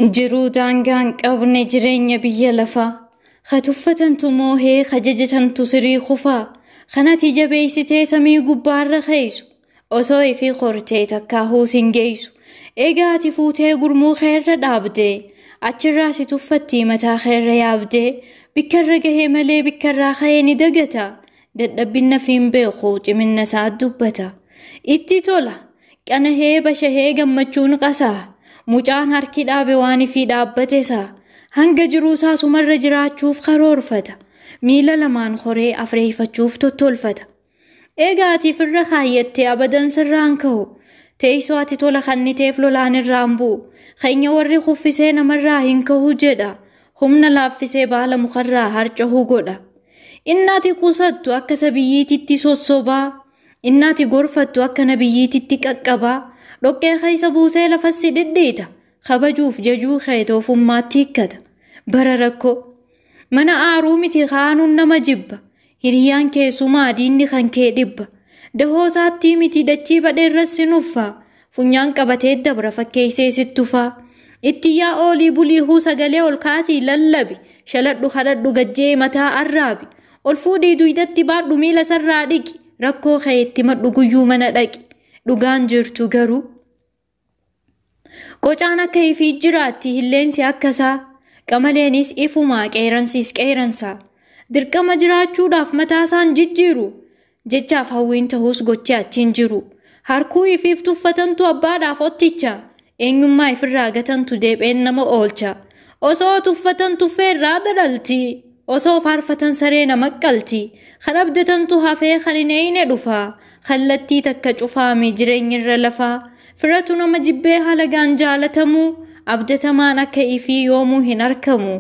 Jiruu daangaa hin qabne jireenya biyya lafaa. Ka tuffatantu moohee ka jajatantu sirii kufaa. Kanati jabeessitee samii gubbaarra keeysu. Osoo ifii qortee takkaa huusin geessu. Egaa ati fuutee gurmuu keerra dhaabdee. Achirraa si tuffattii mataa keerra yaabdee. Bikkarra gahee malee bikkarraa ka'ee ni dagata. Dadhabbinna fi hin beeku ciminna isaa dubbata. Itti tola. Qanahee bashahee gammachuun qasaa. Mucaan harki dhaabe waan ifii dhaabbate isaa. Hanga jiruu isaa sumarra jiraachuuf karoorfata. Miila lamaan horee afreeffachuuf tottolfata. Egaa ati firra kaayyattee abadan sirraan ka'u. Teessoo ati tola kanniteef lolaan irraan bu'u. Keenya warri kuffisee namarraa hin ka'u jedha. Humna laaffisee baala mukarraa harca'uu godha. Inni ati qusattu akka sabiyyiititti sossobaa. Inni ati gorfattu akka nabiyyiititti qaqqabaa. Dhoqqee keessa buusee lafassi dhidhiita. Kabajuuf jajuu kee toofummaatti hiikkata. Bara rakkoo. Mana aaruu miti kaanuun nama jibba. Hiriyaan keessumaa diinni kan kee dhibba. Dahoo isaattii miti dachii badheerras si nuffa. Funyaan qabatee dabra fakkeessee sitti tufaa. Itti yaa oolii bulii huu sagalee ol kaasii lallabi. Shaladhu kadhadhu gajjee mataa arraabi. Ol fuudhii duydatti baadhu miila sarraa dhiqi. Rakkoo kee itti madhu guyyuu mana dhaqi. Dhugaan jirtu garuu. Qocaan akka ifii jiraatti hilleensi akkasaa. Qamaleenis ifumaa qeeransis qeeransaa. Dirqama jiraachuudhaaf mataasaan jijjiiru. Jechaaf hawwiin ta'us gochee achiin jiru. Harkuu ifiif tuffatantu abbaadhaaf otticha. Eenyummaa ifirraa gatantu deepheen nama oolcha. Osoo tuffatan tuffeerraa dadhalti. Osoo faarfatan saree nama qalti. Kan abdatantu hafee kan hin eeyne dhufa. Kallattii takka cufaami jireenyirra lafaa. Firatu nama jibbee halagaan jaalatamu. Abdatamaan akka ifii yoomuu hin argamu.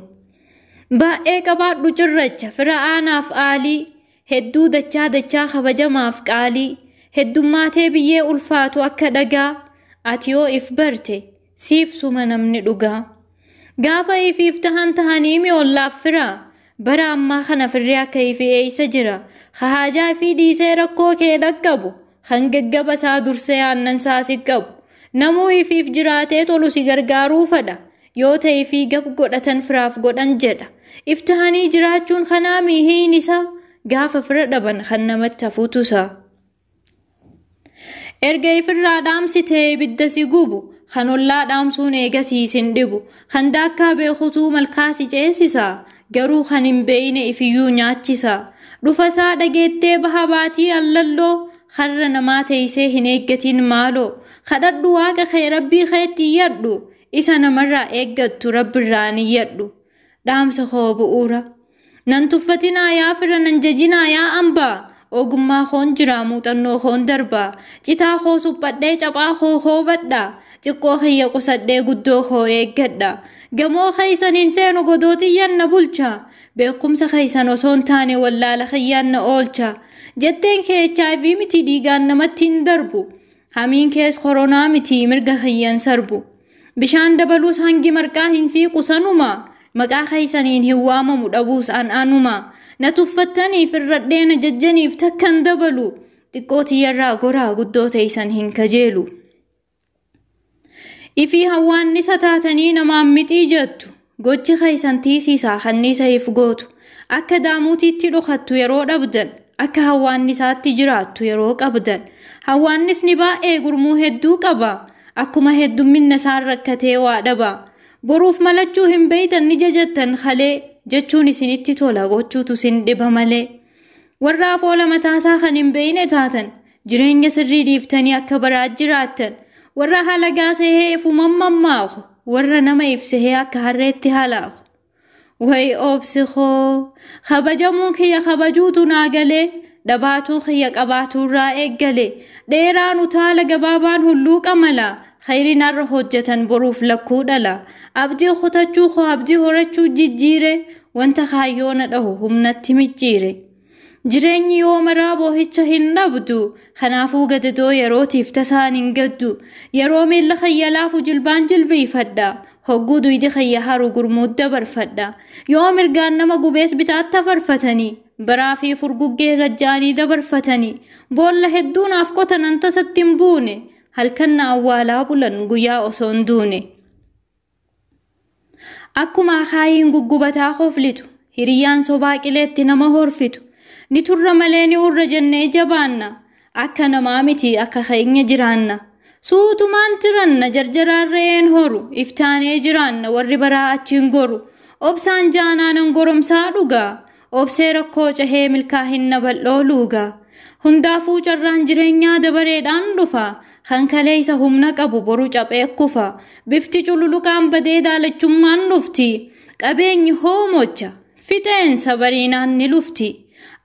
Baay'ee qabaadhu cirracha fira aanaaf aalii. Hedduu dachaa dachaa kabajamaaf qaalii. Heddummaatee biyyee ulfaatu akka dhagaa. Ati yoo if barte siif suma namni dhugaa. Gaafa ifiif tahan tahanii mi ollaaf fira. Bara ammaa kana firri akka ifii eeysa jira. Haajaa ifii dhiisee rakkoo kee dhaqqabu. Kan gaggaba isaa dursee aannan isaa si qabu. Namuu ifiif jiraatee tolu si gargaaruu fadha. Yoo ta'e ifii gab godhatan firaaf godhan jedha. If tahanii jiraachuun kanaa mihiin isaa. Gaafa fira dhaban kan namatti hafuutu isaa. Erga ifirraa dhaamsitee ibidda si gubu. Kan ollaa dhaamsuun eegasii sin dhibu. Kan daakkaa beekutuu malkaa si ceesisa. Garuu kan hin beeyne ifiyyuu nyaachisa. Dhufa isaa dhageettee baha baatii allalloo. Karra namaa teessee hin eeggatin maaloo. Kadhadhu waaqa kee rabbii keetti iyyadhu. Isa namarraa eeggattu rabbirraa ni iyyadhu. Dhaamsa koo bu'uura. Nan tuffatinaa yaa fira nan jajinaa yaa ambaa. Ogummaa koon jira muuxannoo koon darbaa. Citaa koo suphadhee caphaa koo hoobadha. Xiqqoo kiyya qusadhee guddoo koo eeggadha. Gamoo keessan hin seenu godootiyyaan na bulcha. Beekumsa keessan osoo hin taane wallaala kiyyaan na oolcha. Jetteen kee HIV miti dhiigaan namatti hin darbu. Hamiin kees koronaa miti mirga kiyyaan sarbu. Bishaan dabaluus hangi marqaa hin siiqu sanuma. Maqaa keessaniin hin waamamu dhabuus an anuma. Na tuffattaniif irradhee na jajjaniif takkan dabalu. Xiqqoo tiyyarraa goraa guddoo teessan hin kajeelu. Ifii hawwaannisa taatanii namaan mixii jettu. Gochi keessan tiisiisaa kanniisa if gootu. Akka daamuutiitti dhokattu yeroo dhabdan. Akka hawwaannisaatti jiraattu yeroo qabdan. Hawwaannisni baay'ee gurmuu hedduu qaba. Akkuma heddumminna isaan rakkatee waa dhaba. Boruuf malachuu hin beeytan ni jajattan kalee jechuun isinitti tola gochuutu isin dhiba malee. Warra afoola mataasaa kan hin beeyne taatan jireenya sirrii dhiiftanii akka baraa jiraattan. Warra halagaa sehee ifuman mammaaku warra nama ibsehee akka harreetti halaaku. Wayi obsi koo kabajamuun kiyya kabajuutu naa galee dhabaatuu kiyya qabaatuurraa eeggale dheeraan utaala gabaabaan hulluuqa mala. Khayriin har'a hojjetan boruuf lakkuu dhala. Abdii kutachuu koo abdii horachuu jijjiire wanta kaayyoo na dhahu humnatti micciire. Jireenyi yoo maraa boohicha hin dhabdu. Kanaafuu gadadoo yerootiif tasaan hin gaddu. Yeroo miilla kiyya laafu jilbaan jilbiifadha. Hogguu duydi kiyya haru gurmuut dabarfadha. Yoo mirgaan nama gubees bitaatti farfatanii. Baraa fi furguggee gajjaanii dabarfatanii. Boolla hedduu naaf qotanan tasatti hin buune. Halkan na awwaalaa bulan guyyaa osoo hin duune. Akkuma akaayiin guggubataa hoflitu, hiriyyaan sobaa qileetti nama horfitu. Ni turra malee ni urra jennee jabaanna. Akka namaa miti akka keenya jiraanna. Suutumaan tiranna jarjaraan re'een horu, iftaanee jiraanna warri baraa achiin goru. Obsaan jaanaanan goromsaa dhugaa. Obsee rakkoo cahee milkaahinna bal'oo luugaa. Hundaafuu carraan jireenyaa dabareedhaan dhufa. Kan kaleessa humna qabu boru caphee kufa. Bifti cululuqaan badee daalachummaan dhufti. Qabeenyi hoomocha. Fixeensa bariinaan ni lufti.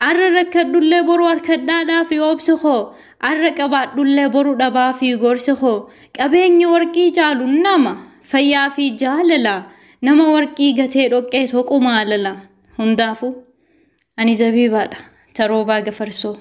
Arra rakkadhullee boru harkadhaadhaa fi obsi koo. Arra qabaadhullee boru dhabaa fi gorsi koo. Qabeenyi warqii caalu nama. Fayyaa fi jaalala. Nama warqii gatee dhoqqee soqu maalala. Hundaafuu ani zabiibaadha. Taroobaa gafarsoo.